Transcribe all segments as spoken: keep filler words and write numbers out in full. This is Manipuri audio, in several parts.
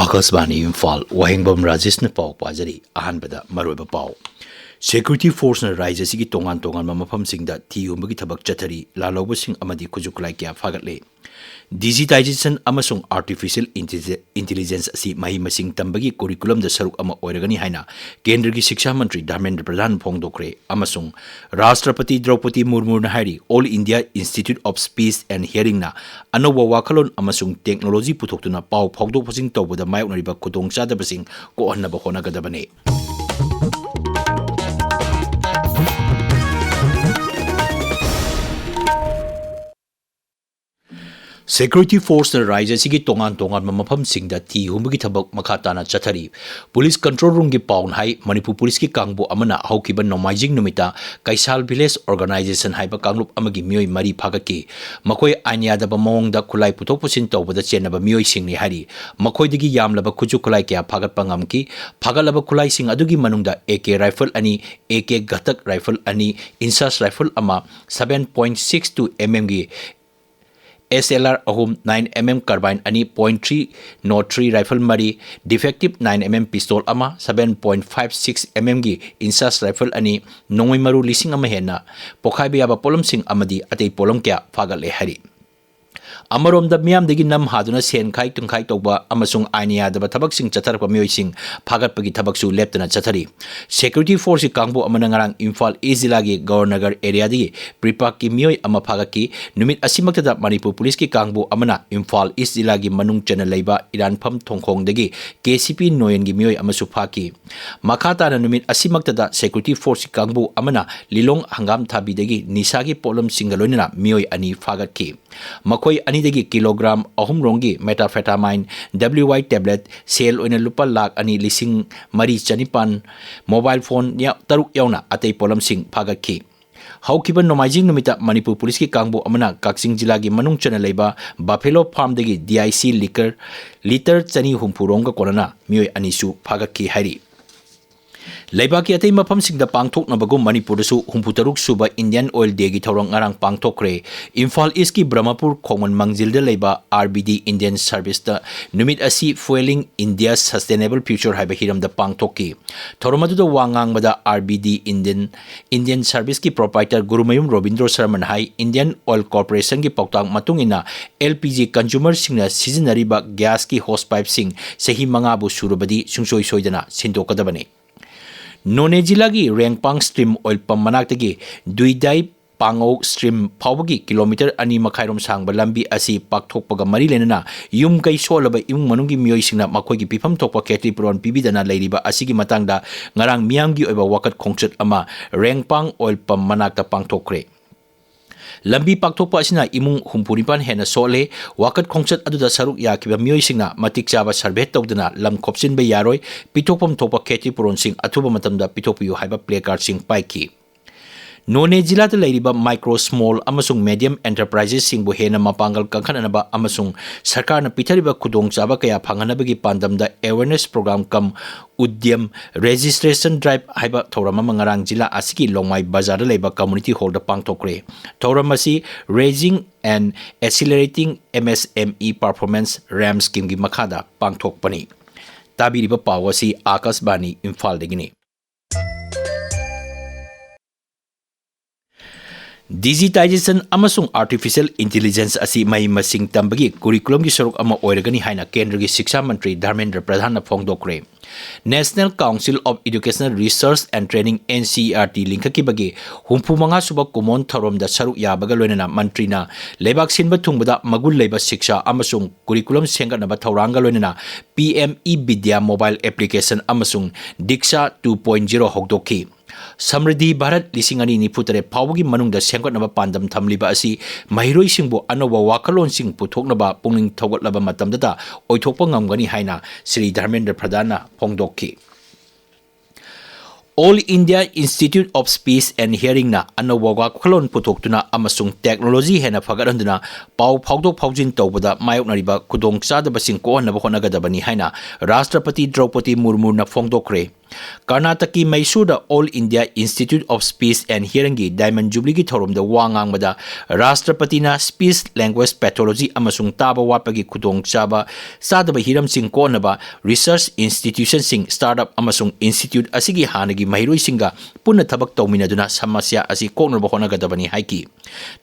ꯑꯀꯥꯁꯕꯥꯅꯤ ꯏꯝꯐꯥꯜ, ꯋꯥꯍꯦꯡꯕꯝ ꯔꯥꯖꯦꯁꯅ ꯄꯥꯎ ꯄꯥꯖꯔꯤ꯫ ꯑꯍꯥꯟꯕꯗ ꯃꯔꯨꯑꯣꯏꯕ ꯄꯥꯎ꯫ Security Forceꯅ ꯔꯥꯖ꯭ꯌ ꯑꯁꯤꯒꯤ ꯇꯣꯉꯥꯟ ꯇꯣꯉꯥꯟꯕ ꯃꯐꯝꯁꯤꯡꯗ ꯊꯤ ꯍꯨꯝꯕꯒꯤ ꯊꯕꯛ ꯆꯠꯊꯔꯤ꯫ ꯂꯥꯜꯍꯧꯕꯁꯤꯡ ꯑꯃꯗꯤ ꯈꯨꯠꯁꯨ ꯈꯨꯠꯂꯥꯏ ꯀꯌꯥ ꯐꯥꯒꯠꯂꯦ꯫ Digitization ꯑꯃꯁꯨꯡ Artificial Intelli-, Intelligence ꯑꯁꯤ ꯃꯍꯩ ꯃꯁꯤꯡ ꯇꯝꯕꯒꯤ curriculumꯗ ꯁꯔꯨꯛ ꯑꯃ ꯑꯣꯏꯔꯒꯅꯤ ꯍꯥꯏꯅ ꯀꯦꯟꯗ꯭ꯔꯒꯤ ꯁꯤꯛꯁꯥ ꯃꯟꯇ꯭ꯔꯤ ꯙꯔꯃꯦꯟꯗ꯭ꯔ ꯄ꯭ꯔꯙꯥꯟ ꯐꯣꯡꯗꯣꯛꯈ꯭ꯔꯦ꯫ ꯑꯃꯁꯨꯡ ꯔꯥꯁꯇ꯭ꯔꯄꯇꯤ ꯗ꯭ꯔꯧꯄꯗꯤ ꯃꯨꯔꯃꯨꯅ ꯍꯥꯏꯔꯤ, All India Institute of Speech and Hearingꯅ ꯑꯅꯧꯕ ꯋꯥꯈꯜꯂꯣꯟ ꯑꯃꯁꯨꯡ technology ꯄꯨꯊꯣꯛꯇꯨꯅ ꯄꯥꯎ ꯐꯥꯎꯗꯣꯛ ꯐꯥꯎꯖꯤꯟ ꯇꯧꯕꯗ ꯃꯥꯌꯣꯛꯅꯔꯤꯕ ꯈꯨꯗꯣꯡꯆꯥꯗꯕꯁꯤꯡ ꯀꯣꯛꯍꯟꯅꯕ ꯍꯣꯠꯅꯒꯗꯕꯅꯤ꯫ Security Forceꯅ ꯔꯥꯖ꯭ꯌ ꯑꯁꯤꯒꯤ ꯇꯣꯉꯥꯟ ꯇꯣꯉꯥꯟꯕ ꯃꯐꯝꯁꯤꯡꯗ ꯊꯤ ꯍꯨꯝꯕꯒꯤ ꯊꯕꯛ ꯃꯈꯥ ꯇꯥꯅ ꯆꯠꯊꯔꯤ꯫ Police Control Roomꯒꯤ ꯄꯥꯎꯅ ꯍꯥꯏ, ꯃꯅꯤꯄꯨꯔ Policeꯀꯤ ꯀꯥꯡꯕꯨ ꯑꯃꯅ ꯍꯧꯈꯤꯕ ꯅꯣꯡꯃꯥꯏꯖꯤꯡ ꯅꯨꯃꯤꯠꯇ ꯀꯩꯁꯥꯜ Village Organization ꯍꯥꯏꯕ ꯀꯥꯡꯂꯨꯞ ꯑꯃꯒꯤ ꯃꯤꯑꯣꯏ ꯃꯔꯤ ꯐꯥꯒꯠꯈꯤ꯫ ꯃꯈꯣꯏ ꯑꯥꯏꯟ ꯌꯥꯗꯕ ꯃꯑꯣꯡꯗ ꯈꯨꯠꯂꯥꯏ ꯄꯨꯊꯣꯛ ꯄꯨꯁꯤꯟ ꯇꯧꯕꯗ ꯆꯦꯟꯅꯕ ꯃꯤꯑꯣꯏꯁꯤꯡꯅꯤ ꯍꯥꯏꯔꯤ꯫ ꯃꯈꯣꯏꯗꯒꯤ ꯌꯥꯝꯂꯕ ꯈꯨꯠꯁꯨ ꯈꯨꯠꯂꯥꯏ ꯀꯌꯥ ꯐꯥꯒꯠꯄ ꯉꯝꯈꯤ꯫ ꯐꯥꯒꯠꯂꯕ ꯈꯨꯠꯂꯥꯏꯁꯤꯡ ꯑꯗꯨꯒꯤ ꯃꯅꯨꯡꯗ AK rifle ꯑꯅꯤ, AK Ghatak rifle ꯑꯅꯤ, INSAS rifle ꯑꯃ, seven point six two mmꯒꯤ SLR ꯑꯍꯨꯝ, nine MM carbine ꯑꯅꯤ, point three nought three rifle ꯃꯔꯤ, defective nine MM pistol ꯑꯃ, seven point five six mmꯒꯤ INSAS rifle ꯑꯅꯤ, ꯅꯣꯡꯃꯩ ꯃꯔꯨ ꯂꯤꯁꯤꯡ ꯑꯃ ꯍꯦꯟꯅ, ꯄꯣꯈꯥꯏꯕ ꯌꯥꯕ ꯄꯣꯠꯂꯝꯁꯤꯡ ꯑꯃꯗꯤ ꯑꯇꯩ ꯄꯣꯠꯂꯝ ꯀꯌꯥ ꯐꯥꯒꯠꯂꯦ ꯍꯥꯏꯔꯤ꯫ ꯑꯃꯔꯣꯝꯗ, ꯃꯤꯌꯥꯝꯗꯒꯤ ꯅꯝ ꯍꯥꯗꯨꯅ ꯁꯦꯟ ꯈꯥꯏ ꯇꯨꯡꯈꯥꯏ ꯇꯧꯕ ꯑꯃꯁꯨꯡ ꯑꯥꯏꯟ ꯌꯥꯗꯕ ꯊꯕꯛꯁꯤꯡ ꯆꯠꯊꯔꯛꯄ ꯃꯤꯑꯣꯏꯁꯤꯡ ꯐꯥꯒꯠꯄꯒꯤ ꯊꯕꯛꯁꯨ ꯂꯦꯞꯇꯅ ꯆꯠꯊꯔꯤ꯫ Security Forceꯀꯤ ꯀꯥꯡꯕꯨ ꯑꯃꯅ ꯉꯔꯥꯡ ꯏꯝꯐꯥꯜ East ꯖꯤꯂꯥꯒꯤ ꯒꯧꯔꯅꯒꯔ areaꯗꯒꯤ ꯄ꯭ꯔꯤꯄꯥꯛꯀꯤ ꯃꯤꯑꯣꯏ ꯑꯃ ꯐꯥꯒꯠꯈꯤ꯫ ꯅꯨꯃꯤꯠ ꯑꯁꯤꯃꯛꯇꯗ ꯃꯅꯤꯄꯨꯔ Policeꯀꯤ ꯀꯥꯡꯕꯨ ꯑꯃꯅ ꯏꯝꯐꯥꯜ East ꯖꯤꯂꯥꯒꯤ ꯃꯅꯨꯡ ꯆꯟꯅ ꯂꯩꯕ ꯏꯔꯥꯟꯐꯝ ꯊꯣꯡꯈꯣꯡꯗꯒꯤ KCP ꯅꯣꯌꯟꯒꯤ ꯃꯤꯑꯣꯏ ꯑꯃꯁꯨ ꯐꯥꯈꯤ꯫ ꯃꯈꯥ ꯇꯥꯅ ꯅꯨꯃꯤꯠ ꯑꯁꯤꯃꯛꯇꯗ Security Forceꯀꯤ ꯀꯥꯡꯕꯨ ꯑꯃꯅ ꯂꯤꯂꯣꯡ ꯍꯪꯒꯥꯝ ꯊꯥꯕꯤꯗꯒꯤ ꯅꯤꯁꯥꯒꯤ ꯄꯣꯠꯂꯝꯁꯤꯡꯒ ꯂꯣꯏꯅꯅ ꯃꯤꯑꯣꯏ ꯑꯅꯤ ꯐꯥꯒꯠꯈꯤ꯫ ꯃꯈꯣꯏ ꯑꯅꯤꯗꯒꯤ ꯀꯤꯂꯣꯒ꯭ꯔꯥꯝ ꯑꯍꯨꯝ ꯔꯣꯝꯒꯤ methamphetamine, WY tablet, ꯁꯦꯜ ꯑꯣꯏꯅ ꯂꯨꯄꯥ ꯂꯥꯈ ꯑꯅꯤ ꯂꯤꯁꯤꯡ ꯃꯔꯤ ꯆꯅꯤꯄꯥꯟ, mobile phone ꯌꯥ-, ꯇꯔꯨꯛ ꯌꯥꯎꯅ ꯑꯇꯩ ꯄꯣꯠꯂꯝꯁꯤꯡ ꯐꯥꯒꯠꯈꯤ꯫ ꯍꯧꯈꯤꯕ ꯅꯣꯡꯃꯥꯏꯖꯤꯡ ꯅꯨꯃꯤꯠꯇ ꯃꯅꯤꯄꯨꯔ Policeꯀꯤ ꯀꯥꯡꯕꯨ ꯑꯃꯅ ꯀꯛꯆꯤꯡ ꯖꯤꯂꯥꯒꯤ ꯃꯅꯨꯡ ꯆꯟꯅ ꯂꯩꯕ Buffalo Farmꯗꯒꯤ DIC liquor litre ꯆꯅꯤ ꯍꯨꯝꯐꯨ ꯔꯣꯝꯒ ꯀꯣꯟꯅꯅ ꯃꯤꯑꯣꯏ ꯑꯅꯤꯁꯨ ꯐꯥꯒꯠꯈꯤ ꯍꯥꯏꯔꯤ꯫ ꯂꯩꯕꯥꯛꯀꯤ ꯑꯇꯩ ꯃꯐꯝꯁꯤꯡꯗ ꯄꯥꯡꯊꯣꯛꯅꯕꯒꯨꯝ ꯃꯅꯤꯄꯨꯔꯗꯁꯨ ꯍꯨꯝꯐꯨ ꯇꯔꯨꯛ ꯁꯨꯕ Indian Oil Day ꯒꯤ ꯊꯧꯔꯝ ꯉꯔꯥꯡ ꯄꯥꯡꯊꯣꯛꯈ꯭ꯔꯦ꯫ ꯏꯝꯐꯥꯜ ꯏꯁꯀꯤ ꯕ꯭ꯔꯍꯃꯄꯨꯔ ꯈꯣꯡꯃꯟ ꯃꯥꯡꯖꯤꯜꯗ ꯂꯩꯕ R B D Indian Service ꯇ ꯅꯨꯃꯤꯠ ꯑꯁꯤ Fueling India's Sustainable Future ꯍꯥꯏꯕ ꯍꯤꯔꯝꯗ ꯄꯥꯡꯊꯣꯛꯈꯤ꯫ ꯊꯧꯔꯝ ꯑꯗꯨꯗ ꯋꯥ ꯉꯥꯡꯕꯗ R B D Indian, Indian Service ꯀꯤ proprietor ꯒꯨꯔꯨꯃꯌꯨꯝ ꯔꯣꯕꯤꯟꯗ꯭ꯔꯣ ꯁꯔꯃꯅ ꯍꯥꯏ, Indian Oil Corporation ꯒꯤ ꯄꯥꯎꯇꯥꯛ ꯃꯇꯨꯡ ꯏꯟꯅ L P G consumer ꯁꯤꯡꯅ ꯁꯤꯖꯤꯟꯅꯔꯤꯕ gas ꯀꯤ hose pipe ꯁꯤꯡ ꯆꯍꯤ ꯃꯉꯥꯕꯨ ꯁꯨꯔꯕꯗꯤ ꯁꯨꯡꯁꯣꯏ ꯁꯣꯏꯗꯅ ꯁꯤꯟꯗꯣꯛꯀꯗꯕꯅꯤ꯫ ꯅꯣꯅꯦ ꯖꯤꯂꯥꯒꯤ ꯔꯦꯡꯄꯥꯡ stream oil pump ꯃꯅꯥꯛꯇꯒꯤ ꯗꯨꯏꯗꯥꯏ ꯄꯥꯉꯧ stream ꯐꯥꯎꯕꯒꯤ ꯀꯤꯂꯣꯃꯤꯇꯔ ꯑꯅꯤ ꯃꯈꯥꯏꯔꯣꯝ ꯁꯥꯡꯕ ꯂꯝꯕꯤ ꯑꯁꯤ ꯄꯥꯛꯊꯣꯛꯄꯒ ꯃꯔꯤ ꯂꯩꯅꯅ ꯌꯨꯝ ꯀꯩ ꯁꯣꯛꯂꯕ ꯏꯃꯨꯡ ꯃꯅꯨꯡꯒꯤ ꯃꯤꯑꯣꯏꯁꯤꯡꯅ ꯃꯈꯣꯏꯒꯤ ꯄꯤꯐꯝ ꯊꯣꯛꯄ ꯈꯦꯇ꯭ꯔꯤꯄꯨꯔꯣꯟ ꯄꯤꯕꯤꯗꯅ ꯂꯩꯔꯤꯕ ꯑꯁꯤꯒꯤ ꯃꯇꯥꯡꯗ ꯉꯔꯥꯡ ꯃꯤꯌꯥꯝꯒꯤ ꯑꯣꯏꯕ ꯋꯥꯀꯠ ꯈꯣꯡꯆꯠ ꯑꯃ ꯔꯦꯡꯄꯥꯡ oil pump ꯃꯅꯥꯛꯇ ꯄꯥꯡꯊꯣꯛꯈ꯭ꯔꯦ꯫ ꯂꯝꯕꯤ ꯄꯥꯛꯊꯣꯛꯄ ꯑꯁꯤꯅ ꯏꯃꯨꯡ ꯍꯨꯝꯐꯨ ꯅꯤꯄꯥꯟ ꯍꯦꯟꯅ ꯁꯣꯛꯂꯦ꯫ ꯋꯥꯀꯠ ꯈꯣꯡꯆꯠ ꯑꯗꯨꯗ ꯁꯔꯨꯛ ꯌꯥꯈꯤꯕ ꯃꯤꯑꯣꯏꯁꯤꯡꯅ ꯃꯇꯤꯛ ꯆꯥꯕ survey ꯇꯧꯗꯅ ꯂꯝ ꯈꯣꯞꯆꯤꯟꯕ ꯌꯥꯔꯣꯏ, ꯄꯤꯊꯣꯛꯐꯝ ꯊꯣꯛꯄ ꯈꯦꯇ꯭ꯔꯤꯄꯨꯔꯣꯟꯁꯤꯡ ꯑꯊꯨꯕ ꯃꯇꯝꯗ ꯄꯤꯊꯣꯛꯄꯤꯌꯨ ꯍꯥꯏꯕ placard ꯁꯤꯡ ꯄꯥꯏꯈꯤ꯫ ꯅꯣꯅꯦ ꯖꯤꯂꯥꯗ ꯂꯩꯔꯤꯕ micro, small ꯑꯃꯁꯨꯡ medium enterprises ꯁꯤꯡꯕꯨ ꯍꯦꯟꯅ ꯃꯄꯥꯡꯒꯜ ꯀꯟꯈꯠꯅꯅꯕ ꯑꯃꯁꯨꯡ ꯁꯔꯀꯥꯔꯅ ꯄꯤꯊꯔꯤꯕ ꯈꯨꯗꯣꯡꯆꯥꯕ ꯀꯌꯥ ꯐꯪꯍꯟꯅꯕꯒꯤ ꯄꯥꯟꯗꯝꯗ awareness program cum Udyam registration drive ꯍꯥꯏꯕ ꯊꯧꯔꯝ ꯑꯃ ꯉꯔꯥꯡ ꯖꯤꯂꯥ ꯑꯁꯤꯒꯤ ꯂꯣꯡꯃꯥꯏ ꯕꯖꯥꯔꯗ ꯂꯩꯕ community hall ꯗ ꯄꯥꯡꯊꯣꯛꯈ꯭ꯔꯦ꯫ ꯊꯧꯔꯝ ꯑꯁꯤ Raising and Accelerating M S M E Performance RAM scheme ꯒꯤ ꯃꯈꯥꯗ ꯄꯥꯡꯊꯣꯛꯄꯅꯤ꯫ ꯇꯥꯕꯤꯔꯤꯕ ꯄꯥꯎ ꯑꯁꯤ ꯑꯥꯀꯥꯁꯕꯥꯅꯤ ꯏꯝꯐꯥꯜꯗꯒꯤꯅꯤ꯫ Digitization ꯑꯃꯁꯨꯡ artificial intelligence ꯑꯁꯤ ꯃꯍꯩ ꯃꯁꯤꯡ ꯇꯝꯕꯒꯤ curriculum ꯒꯤ ꯁꯔꯨꯛ ꯑꯃ ꯑꯣꯏꯔꯒꯅꯤ ꯍꯥꯏꯅ ꯀꯦꯟꯗ꯭ꯔꯒꯤ ꯁꯤꯛꯁꯥ ꯃꯟꯇ꯭ꯔꯤ Dharmendra ꯄ꯭ꯔꯙꯥꯟꯅ ꯐꯣꯡꯗꯣꯛꯈ꯭ꯔꯦ꯫ National Council of Educational Research and Training, N C E R T ꯂꯤꯡꯈꯠꯈꯤꯕꯒꯤ ꯍꯨꯝꯐꯨ ꯃꯉꯥ ꯁꯨꯕ ꯀꯨꯃꯣꯟ ꯊꯧꯔꯝꯗ ꯁꯔꯨꯛ ꯌꯥꯕꯒ ꯂꯣꯏꯅꯅ ꯃꯟꯇ꯭ꯔꯤꯅ ꯂꯩꯕꯥꯛ ꯁꯤꯟꯕ ꯊꯨꯡꯕꯗ ꯃꯒꯨꯟ ꯂꯩꯕ ꯁꯤꯛꯁꯥ ꯑꯃꯁꯨꯡ curriculum ꯁꯦꯝꯒꯠꯅꯕ ꯊꯧꯔꯥꯡꯒ ꯂꯣꯏꯅꯅ P M E Vidya mobile application ꯑꯃꯁꯨꯡ ꯗꯤꯛꯁꯥ two point zero ꯍꯧꯗꯣꯛꯈꯤ꯫ ꯁꯃ꯭ꯔꯤꯗꯤ ꯚꯥꯔꯠ ꯂꯤꯁꯤꯡ ꯑꯅꯤ ꯅꯤꯐꯨ ꯇꯔꯦꯠ ꯐꯥꯎꯕꯒꯤ ꯃꯅꯨꯡꯗ ꯁꯦꯝꯒꯠꯅꯕ ꯄꯥꯟꯗꯝ ꯊꯝꯂꯤꯕ ꯑꯁꯤ ꯃꯍꯩꯔꯣꯏꯁꯤꯡꯕꯨ ꯑꯅꯧꯕ ꯋꯥꯈꯜꯂꯣꯟꯁꯤꯡ ꯄꯨꯊꯣꯛꯅꯕ ꯄꯨꯛꯅꯤꯡ ꯊꯧꯒꯠꯂꯕ ꯃꯇꯝꯗꯇ ꯑꯣꯏꯊꯣꯛꯄ ꯉꯝꯒꯅꯤ ꯍꯥꯏꯅ ꯁ꯭ꯔꯤ ꯙꯔꯃꯦꯟꯗ꯭ꯔ ꯄ꯭ꯔꯙꯥꯟꯅ ꯐꯣꯡꯗꯣꯛꯈꯤ꯫ All India Institute of Speech and Hearing ꯅ ꯑꯅꯧꯕ ꯋꯥꯈꯜꯂꯣꯟ ꯄꯨꯊꯣꯛꯇꯨꯅ ꯑꯃꯁꯨꯡ technology ꯍꯦꯟꯅ ꯐꯒꯠꯍꯟꯗꯨꯅ ꯄꯥꯎ ꯐꯥꯎꯗꯣꯛ ꯐꯥꯎꯖꯤꯟ ꯇꯧꯕꯗ ꯃꯥꯌꯣꯛꯅꯔꯤꯕ ꯈꯨꯗꯣꯡꯆꯥꯗꯕꯁꯤꯡ ꯀꯣꯛꯍꯟꯅꯕ ꯍꯣꯠꯅꯒꯗꯕꯅꯤ ꯍꯥꯏꯅ ꯔꯥꯁꯇ꯭ꯔꯄꯇꯤ ꯗ꯭ꯔꯧꯄꯗꯤ ꯃꯨꯔꯃꯨꯅ ꯐꯣꯡꯗꯣꯛꯈ꯭ꯔꯦ꯫ ꯀꯔꯅꯥꯇꯛꯀꯤ ꯃꯩꯁꯨꯔꯗ All India Institute of Speech and Hearingꯒꯤ Diamond Jubileeꯒꯤ ꯊꯧꯔꯝꯗ ꯋꯥ ꯉꯥꯡꯕꯗ ꯔꯥꯁꯇ꯭ꯔꯄꯇꯤꯅ speech language pathology ꯑꯃꯁꯨꯡ ꯇꯥꯕ ꯋꯥꯠꯄꯒꯤ ꯈꯨꯗꯣꯡꯆꯥꯕ ꯆꯥꯗꯕ ꯍꯤꯔꯝꯁꯤꯡ ꯀꯣꯛꯅꯕ research institutionꯁꯤꯡ, startup ꯑꯃꯁꯨꯡ institute ꯑꯁꯤꯒꯤ ꯍꯥꯟꯅꯒꯤ ꯃꯍꯩꯔꯣꯏꯁꯤꯡꯒ ꯄꯨꯟꯅ ꯊꯕꯛ ꯇꯧꯃꯤꯟꯅꯗꯨꯅ ꯁꯃꯁ꯭ꯌꯥ ꯑꯁꯤ ꯀꯣꯛꯅꯕ ꯍꯣꯠꯅꯒꯗꯕꯅꯤ ꯍꯥꯏꯈꯤ꯫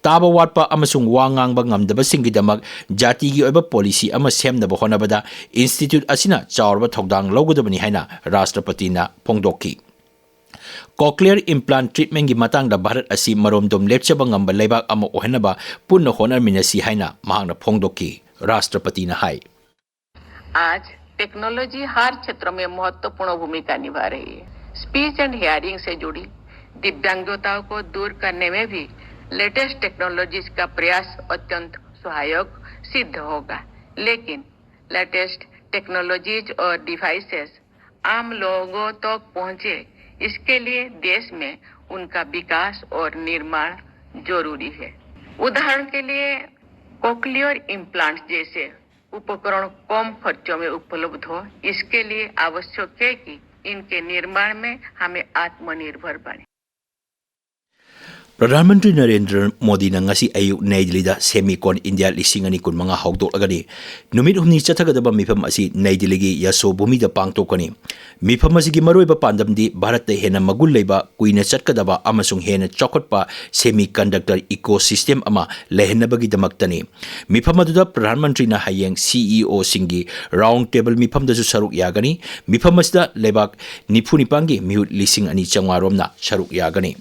ꯇꯥꯕ ꯋꯥꯠꯄ ꯑꯃꯁꯨꯡ ꯋꯥ ꯉꯥꯡꯕ ꯉꯝꯗꯕꯁꯤꯡꯒꯤꯗꯃꯛ ꯖꯥꯇꯤꯒꯤ ꯑꯣꯏꯕ policy ꯑꯃ ꯁꯦꯝꯅꯕ ꯍꯣꯠꯅꯕꯗ institute ꯑꯁꯤꯅ ꯆꯥꯎꯔꯕ ꯊꯧꯗꯥꯡ ꯂꯧꯒꯗꯕꯅꯤ ꯍꯥꯏꯅ ꯔꯥꯁꯇ꯭ꯔꯄꯇꯤꯅ ꯐꯣꯡꯗꯣꯛꯈꯤ꯫ Cochlear implant treatmentꯀꯤ ꯃꯇꯥꯡꯗ ꯚꯥꯔꯠ ꯑꯁꯤ ꯃꯔꯣꯝꯗꯣꯝ ꯂꯦꯞꯆꯕ ꯉꯝꯕ ꯂꯩꯕꯥꯛ ꯑꯃ ꯑꯣꯏꯍꯟꯅꯕ ꯄꯨꯟꯅ ꯍꯣꯠꯅꯃꯤꯟꯅꯁꯤ ꯍꯥꯏꯅ ꯃꯍꯥꯛꯅ ꯐꯣꯡꯗꯣꯛꯈꯤ꯫ ꯔꯥꯁꯇ꯭ꯔꯄꯇꯤꯅ ꯍꯥꯏ, आज टेक्नोलॉजी हर क्षेत्र में महत्वपूर्ण भूमिका निभा रही है। स्पीच एंड हियरिंग से जुड़ी दिव्यांगताओं को दूर करने में भी लेटेस्ट टेक्नोलॉजीज का प्रयास अत्यंत सहायक सिद्ध होगा। लेकिन लेटेस्ट टेक्नोलॉजीज और डिवाइसेस आम लोगों तक पहुंचे, इसके लिए देश में उनका विकास और निर्माण जरूरी है। उदाहरण के लिए, कोक्लियर इम्प्लांट जैसे उपकरण कम खर्चों में उपलब्ध हो, इसके लिए आवश्यक है कि इनके निर्माण में हमें आत्मनिर्भर बने। ꯄ꯭ꯔꯙꯥꯟ ꯃꯟꯇ꯭ꯔꯤ ꯅꯔꯦꯟꯗ꯭ꯔ ꯃꯣꯗꯤꯅ ꯉꯁꯤ ꯑꯌꯨꯛ ꯅꯩ ꯗꯤꯜꯂꯤꯗ Semicon India ꯂꯤꯁꯤꯡ ꯑꯅꯤ ꯀꯨꯟꯃꯉꯥ ꯍꯧꯗꯣꯛꯂꯒꯅꯤ꯫ ꯅꯨꯃꯤꯠ ꯍꯨꯝꯅꯤ ꯆꯠꯊꯒꯗꯕ ꯃꯤꯐꯝ ꯑꯁꯤ ꯅꯩ ꯗꯤꯜꯂꯤꯒꯤ ꯌꯁꯣꯚꯨꯃꯤꯗ ꯄꯥꯡꯊꯣꯛꯀꯅꯤ꯫ ꯃꯤꯐꯝ ꯑꯁꯤꯒꯤ ꯃꯔꯨꯑꯣꯏꯕ ꯄꯥꯟꯗꯝꯗꯤ ꯚꯥꯔꯠꯇ ꯍꯦꯟꯅ ꯃꯒꯨꯟ ꯂꯩꯕ, ꯀꯨꯏꯅ ꯆꯠꯀꯗꯕ ꯑꯃꯁꯨꯡ ꯍꯦꯟꯅ ꯆꯥꯎꯈꯠꯄ semiconductor ecosystem ꯑꯃ ꯂꯩꯍꯟꯅꯕꯒꯤꯗꯃꯛꯇꯅꯤ꯫ ꯃꯤꯐꯝ ꯑꯗꯨꯗ ꯄ꯭ꯔꯙꯥꯟ ꯃꯟꯇ꯭ꯔꯤꯅ ꯍꯌꯦꯡ CEOꯁꯤꯡꯒꯤ round table ꯃꯤꯐꯝꯗꯁꯨ ꯁꯔꯨꯛ ꯌꯥꯒꯅꯤ꯫ ꯃꯤꯐꯝ ꯑꯁꯤꯗ ꯂꯩꯕꯥꯛ ꯅꯤꯐꯨ ꯅꯤꯄꯥꯟꯒꯤ ꯃꯤꯍꯨꯠ ꯂꯤꯁꯤꯡ ꯑꯅꯤ ꯆꯥꯝꯃꯉꯥ ꯔꯣꯝꯅ ꯁꯔꯨꯛ ꯌꯥꯒꯅꯤ꯫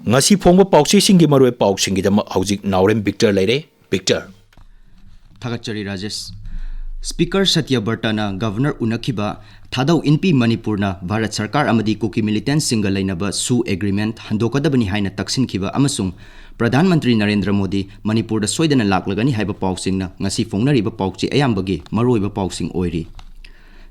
ꯉꯁꯤ ꯐꯣꯡꯕ ꯄꯥꯎꯆꯦꯁꯤꯡꯒꯤ ꯃꯔꯨꯑꯣꯏꯕ ꯄꯥꯎꯁꯤꯡꯒꯤꯗꯃꯛ ꯍꯧꯖꯤꯛ ꯅꯥꯎꯔꯦꯝ ꯕꯤꯛꯇꯔ ꯂꯩꯔꯦ꯫ ꯕꯤꯛꯇꯔ꯫ ꯊꯥꯒꯠꯆꯔꯤ ꯔꯥꯖꯦꯁ꯫ ꯁ꯭ꯄꯤꯀꯔ ꯁꯇ꯭ꯌꯕ꯭ꯔꯇꯅ ꯒꯚꯔꯅꯔ ꯎꯅꯈꯤꯕ ꯊꯥꯗꯧ ꯏꯟꯄꯤ ꯃꯅꯤꯄꯨꯔꯅ ꯚꯥꯔꯠ ꯁꯔꯀꯥꯔ ꯑꯃꯗꯤ ꯀꯨꯀꯤ ꯃꯤꯂꯤꯇꯦꯟꯠꯁꯤꯡꯒ ꯂꯩꯅꯕ ꯁꯨ ꯑꯦꯒ꯭ꯔꯤꯃꯦꯟꯠ ꯍꯟꯗꯣꯛꯀꯗꯕꯅꯤ ꯍꯥꯏꯅ ꯇꯛꯁꯤꯟꯈꯤꯕ ꯑꯃꯁꯨꯡ ꯄ꯭ꯔꯙꯥꯟ ꯃꯟꯇ꯭ꯔꯤ ꯅꯔꯦꯟꯗ꯭ꯔ ꯃꯣꯗꯤ ꯃꯅꯤꯄꯨꯔꯗ ꯁꯣꯏꯗꯅ ꯂꯥꯛꯂꯒꯅꯤ ꯍꯥꯏꯕ ꯄꯥꯎꯁꯤꯡꯅ ꯉꯁꯤ ꯐꯣꯡꯅꯔꯤꯕ ꯄꯥꯎꯆꯦ ꯑꯌꯥꯝꯕꯒꯤ ꯃꯔꯨꯑꯣꯏꯕ ꯄꯥꯎꯁꯤꯡ ꯑꯣꯏꯔꯤ꯫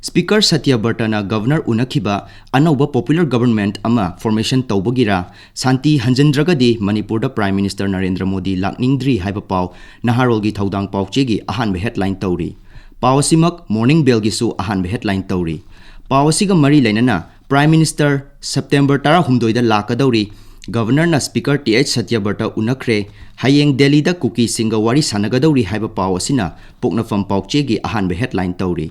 ꯁ꯭ꯄꯤꯀꯔ ꯁꯇ꯭ꯌꯕ꯭ꯔꯇꯅ ꯒꯚꯔꯅꯔ ꯎꯅꯈꯤꯕ ꯑꯅꯧꯕ ꯄꯣꯄꯨꯂꯔ ꯒꯚꯔꯟꯃꯦꯟꯠ ꯑꯃ ꯐꯣꯔꯃꯦꯁꯟ ꯇꯧꯕꯒꯤꯔꯥ, ꯁꯥꯟꯇꯤ ꯍꯟꯖꯤꯟꯗ꯭ꯔꯒꯗꯤ ꯃꯅꯤꯄꯨꯔꯗ ꯄ꯭ꯔꯥꯏꯝ ꯃꯤꯅꯤꯁꯇꯔ ꯅꯔꯦꯟꯗ꯭ꯔ ꯃꯣꯗꯤ ꯂꯥꯛꯅꯤꯡꯗ꯭ꯔꯤ ꯍꯥꯏꯕ ꯄꯥꯎ ꯅꯍꯥꯔꯣꯜꯒꯤ ꯊꯧꯗꯥꯡ ꯄꯥꯎꯆꯦꯒꯤ ꯑꯍꯥꯟꯕ ꯍꯦꯗꯂꯥꯏꯟ ꯇꯧꯔꯤ꯫ ꯄꯥꯎ ꯑꯁꯤꯃꯛ ꯃꯣꯔꯅꯤꯡ ꯕꯦꯜꯒꯤꯁꯨ ꯑꯍꯥꯟꯕ ꯍꯦꯗꯂꯥꯏꯟ ꯇꯧꯔꯤ꯫ ꯄꯥꯎ ꯑꯁꯤꯒ ꯃꯔꯤ ꯂꯩꯅꯅ Prime Minister September ꯇꯔꯥꯍꯨꯝꯗꯣꯏꯗ ꯂꯥꯛꯀꯗꯧꯔꯤ, Governorꯅ Speaker ꯇꯤ ꯑꯩꯆ ꯁꯇ꯭ꯌꯕ꯭ꯔꯇ ꯎꯅꯈ꯭ꯔꯦ, ꯍꯌꯦꯡ ꯗꯦꯜꯂꯤꯗ ꯀꯨꯀꯤꯁꯤꯡꯒ ꯋꯥꯔꯤ ꯁꯥꯟꯅꯒꯗꯧꯔꯤ ꯍꯥꯏꯕ ꯄꯥꯎ ꯑꯁꯤꯅ ꯄꯣꯛꯅꯐꯝ ꯄꯥꯎꯆꯦꯒꯤ ꯑꯍꯥꯟꯕ headline ꯇꯧꯔꯤ꯫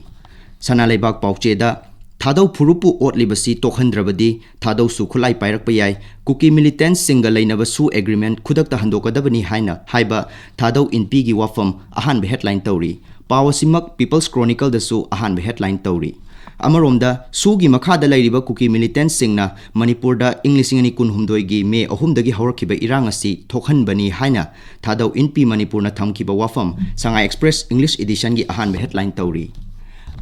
ꯁꯅꯥ ꯂꯩꯕꯥꯛ ꯄꯥꯎꯆꯦꯗ ꯊꯥꯗꯧ ꯐꯨꯔꯨꯞꯄꯨ ꯑꯣꯠꯂꯤꯕꯁꯤ ꯇꯣꯛꯍꯟꯗ꯭ꯔꯕꯗꯤ ꯊꯥꯗꯧꯁꯨ ꯈꯨꯠꯂꯥꯏ ꯄꯥꯏꯔꯛꯄ ꯌꯥꯏ, ꯀꯨꯀꯤ militantꯁꯤꯡꯒ ꯂꯩꯅꯕ SoO agreement ꯈꯨꯗꯛꯇ ꯍꯟꯗꯣꯛꯀꯗꯕꯅꯤ ꯍꯥꯏꯅ ꯍꯥꯏꯕ ꯊꯥꯗꯧ ꯏꯟꯄꯤꯒꯤ ꯋꯥꯐꯝ ꯑꯍꯥꯟꯕ headline ꯇꯧꯔꯤ꯫ ꯄꯥꯎ ꯑꯁꯤꯃꯛ People's Chronicleꯗꯁꯨ ꯑꯍꯥꯟꯕ headline ꯇꯧꯔꯤ꯫ ꯑꯃꯔꯣꯝꯗ, SoOꯒꯤ ꯃꯈꯥꯗ ꯂꯩꯔꯤꯕ ꯀꯨꯀꯤ militantꯁꯤꯡꯅ ꯃꯅꯤꯄꯨꯔꯗ ꯏꯪ ꯂꯤꯁꯤꯡ ꯑꯅꯤ ꯀꯨꯟꯍꯨꯝꯗꯣꯏꯒꯤ ꯃꯦ ꯑꯍꯨꯝꯗꯒꯤ ꯍꯧꯔꯛꯈꯤꯕ ꯏꯔꯥꯡ ꯑꯁꯤ ꯊꯣꯛꯍꯟꯕꯅꯤ ꯍꯥꯏꯅ ꯊꯥꯗꯧ ꯏꯟꯄꯤ ꯃꯅꯤꯄꯨꯔꯅ ꯊꯝꯈꯤꯕ ꯋꯥꯐꯝ ꯁꯉꯥꯏ Express English editionꯒꯤ ꯑꯍꯥꯟꯕ headline ꯇꯧꯔꯤ꯫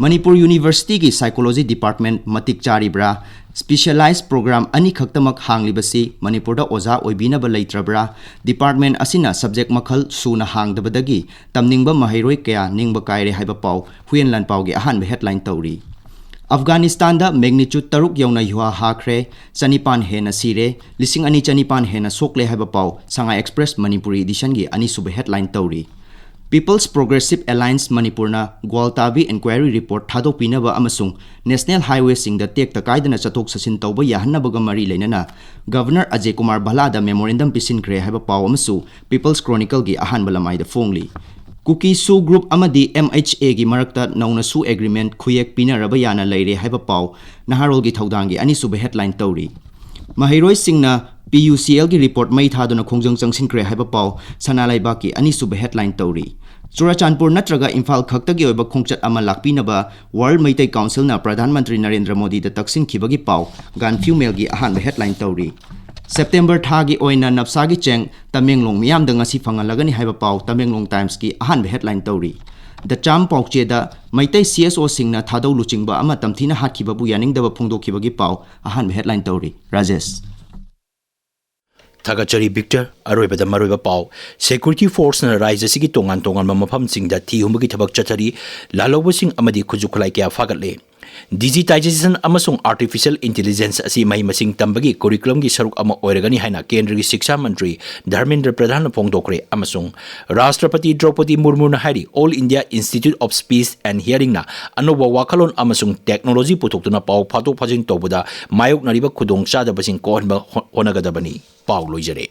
ꯃꯅꯤꯄꯨꯔ Universityꯒꯤ Psychology Department ꯃꯇꯤꯛ ꯆꯥꯔꯤꯕ꯭ꯔꯥ? Specialized program ꯑꯅꯤꯈꯛꯇꯃꯛ ꯍꯥꯡꯂꯤꯕꯁꯤ ꯃꯅꯤꯄꯨꯔꯗ ꯑꯣꯖꯥ ꯑꯣꯏꯕꯤꯅꯕ ꯂꯩꯇ꯭ꯔꯕ꯭ꯔꯥ? Department ꯑꯁꯤꯅ subject ꯃꯈꯜ ꯁꯨꯅ ꯍꯥꯡꯗꯕꯗꯒꯤ ꯇꯝꯅꯤꯡꯕ ꯃꯍꯩꯔꯣꯏ ꯀꯌꯥ ꯅꯤꯡꯕ ꯀꯥꯏꯔꯦ ꯍꯥꯏꯕ ꯄꯥꯎ ꯍꯨꯏꯌꯦꯟ ꯂꯥꯟꯄꯥꯎꯒꯤ ꯑꯍꯥꯟꯕ headline ꯇꯧꯔꯤ꯫ ꯑꯐꯒꯥꯅꯤꯁꯇꯥꯟꯗ magnitude ꯇꯔꯨꯛ ꯌꯧꯅ ꯌꯨꯍꯥ ꯍꯥꯈ꯭ꯔꯦ, ꯆꯅꯤꯄꯥꯟ ꯍꯦꯟꯅ ꯁꯤꯔꯦ, ꯂꯤꯁꯤꯡ ꯑꯅꯤ ꯆꯅꯤꯄꯥꯟ ꯍꯦꯟꯅ ꯁꯣꯛꯂꯦ ꯍꯥꯏꯕ ꯄꯥꯎ ꯁꯉꯥꯏ Express ꯃꯅꯤꯄꯨꯔꯤ editionꯒꯤ ꯑꯅꯤꯁꯨꯕ headline ꯇꯧꯔꯤ꯫ People's Progressive Alliance ꯃꯅꯤꯄꯨꯔꯅ ꯒ꯭ꯋꯥꯜꯇꯥꯕꯤ inquiry report ꯊꯥꯗꯣꯛꯄꯤꯅꯕ ꯑꯃꯁꯨꯡ national highwayꯁꯤꯡꯗ ꯇꯦꯛꯇ ꯀꯥꯏꯗꯅ ꯆꯠꯊꯣꯛ ꯆꯠꯁꯤꯟ ꯇꯧꯕ ꯌꯥꯍꯟꯅꯕꯒ ꯃꯔꯤ ꯂꯩꯅꯅ Governor ꯑꯖꯌ ꯀꯨꯃꯥꯔ ꯚꯜꯂꯥꯗ memorandum ꯄꯤꯁꯤꯟꯈ꯭ꯔꯦ ꯍꯥꯏꯕ ꯄꯥꯎ ꯑꯃꯁꯨ People's Chronicleꯒꯤ ꯑꯍꯥꯟꯕ ꯂꯃꯥꯏꯗ ꯐꯣꯡꯂꯤ꯫ ꯀꯨꯀꯤ SoO group ꯑꯃꯗꯤ MHAꯒꯤ ꯃꯔꯛꯇ ꯅꯧꯅ SoO agreement ꯈꯨꯌꯦꯛ ꯄꯤꯅꯔꯕ ꯌꯥꯅ ꯂꯩꯔꯦ ꯍꯥꯏꯕ ꯄꯥꯎ ꯅꯍꯥꯔꯣꯜꯒꯤ ꯊꯧꯗꯥꯡꯒꯤ ꯑꯅꯤꯁꯨꯕ headline ꯇꯧꯔꯤ꯫ ꯃꯍꯩꯔꯣꯏꯁꯤꯡꯅ PUCLꯒꯤ report ꯃꯩ ꯊꯥꯗꯨꯅ ꯈꯣꯡꯖꯪ ꯆꯪꯁꯤꯟꯈ꯭ꯔꯦ ꯍꯥꯏꯕ ꯄꯥꯎ ꯁꯅꯥ ꯂꯩꯕꯥꯛꯀꯤ ꯑꯅꯤꯁꯨꯕ headline ꯇꯧꯔꯤ꯫ ꯆꯨꯔꯥꯆꯥꯟꯄꯨꯔ ꯅꯠꯇ꯭ꯔꯒ ꯏꯝꯐꯥꯜ ꯈꯛꯇꯒꯤ ꯑꯣꯏꯕ ꯈꯣꯡꯆꯠ ꯑꯃ ꯂꯥꯛꯄꯤꯅꯕ World ꯃꯩꯇꯩ Councilꯅ ꯄ꯭ꯔꯙꯥꯟ ꯃꯟꯇ꯭ꯔꯤ ꯅꯔꯦꯟꯗ꯭ꯔ ꯃꯣꯗꯤꯗ ꯇꯛꯁꯤꯟꯈꯤꯕꯒꯤ ꯄꯥꯎ ꯒꯥꯟꯐꯤꯌꯨ ꯃꯦꯜꯒꯤ ꯑꯍꯥꯟꯕ headline ꯇꯧꯔꯤ꯫ September ꯊꯥꯒꯤ ꯑꯣꯏꯅ ꯅꯞꯁꯥꯒꯤ ꯆꯦꯡ ꯇꯃꯦꯡꯂꯣꯡ ꯃꯤꯌꯥꯝꯗ ꯉꯁꯤ ꯐꯪꯍꯜꯂꯒꯅꯤ ꯍꯥꯏꯕ ꯄꯥꯎ ꯇꯃꯦꯡꯂꯣꯡ Timesꯀꯤ ꯑꯍꯥꯟꯕ headline ꯇꯧꯔꯤ꯫ The Charm ꯄꯥꯎꯆꯦꯗ ꯃꯩꯇꯩ CSOꯁꯤꯡꯅ ꯊꯥꯗꯧ ꯂꯨꯆꯤꯡꯕ ꯑꯃ ꯇꯝꯊꯤꯅ ꯍꯥꯠꯈꯤꯕꯕꯨ ꯌꯥꯅꯤꯡꯗꯕ ꯐꯣꯡꯗꯣꯛꯈꯤꯕꯒꯤ ꯄꯥꯎ ꯑꯍꯥꯟꯕ headline ꯇꯧꯔꯤ꯫ ꯔꯥꯖꯦꯁ꯫ ꯊꯥꯒꯠꯆꯔꯤ ꯕꯤꯛꯇꯔ꯫ ꯑꯔꯣꯏꯕꯗ ꯃꯔꯨꯑꯣꯏꯕ ꯄꯥꯎ꯫ Security Forceꯅ ꯔꯥꯖ꯭ꯌ ꯑꯁꯤꯒꯤ ꯇꯣꯉꯥꯟ ꯇꯣꯉꯥꯟꯕ ꯃꯐꯝꯁꯤꯡꯗ ꯊꯤ ꯍꯨꯝꯕꯒꯤ ꯊꯕꯛ ꯆꯠꯊꯔꯤ꯫ ꯂꯥꯜꯍꯧꯕꯁꯤꯡ ꯑꯃꯗꯤ ꯈꯨꯠꯁꯨ ꯈꯨꯠꯂꯥꯏ ꯀꯌꯥ ꯐꯥꯒꯠꯂꯦ꯫ Digitization ꯑꯃꯁꯨꯡ Artificial Intelligence ꯑꯁꯤ ꯃꯍꯩ ꯃꯁꯤꯡ ꯇꯝꯕꯒꯤ curriculumꯒꯤ ꯁꯔꯨꯛ ꯑꯃ ꯑꯣꯏꯔꯒꯅꯤ ꯍꯥꯏꯅ ꯀꯦꯟꯗ꯭ꯔꯒꯤ ꯁꯤꯛꯁꯥ ꯃꯟꯇ꯭ꯔꯤ ꯙꯔꯃꯦꯟꯗ꯭ꯔ ꯄ꯭ꯔꯙꯥꯟꯅ ꯐꯣꯡꯗꯣꯛꯈ꯭ꯔꯦ, ꯑꯃꯁꯨꯡ ꯔꯥꯁꯇ꯭ꯔꯄꯇꯤ ꯗ꯭ꯔꯧꯄꯗꯤ ꯃꯨꯔꯃꯨꯅ ꯍꯥꯏꯔꯤ, All India Institute of Speech and Hearingꯅ ꯑꯅꯧꯕ ꯋꯥꯈꯜꯂꯣꯟ ꯑꯃꯁꯨꯡ technology ꯄꯨꯊꯣꯛꯇꯨꯅ ꯄꯥꯎ ꯐꯥꯗꯣꯛ ꯐꯥꯖꯤꯟ ꯇꯧꯕꯗ ꯃꯥꯌꯣꯛꯅꯔꯤꯕ ꯈꯨꯗꯣꯡꯆꯥꯗꯕꯁꯤꯡ ꯀꯣꯛꯍꯟꯕ ꯍꯣ-, ꯍꯣꯠꯅꯒꯗꯕꯅꯤ꯫ ꯄꯥꯎ ꯂꯣꯏꯖꯔꯦ꯫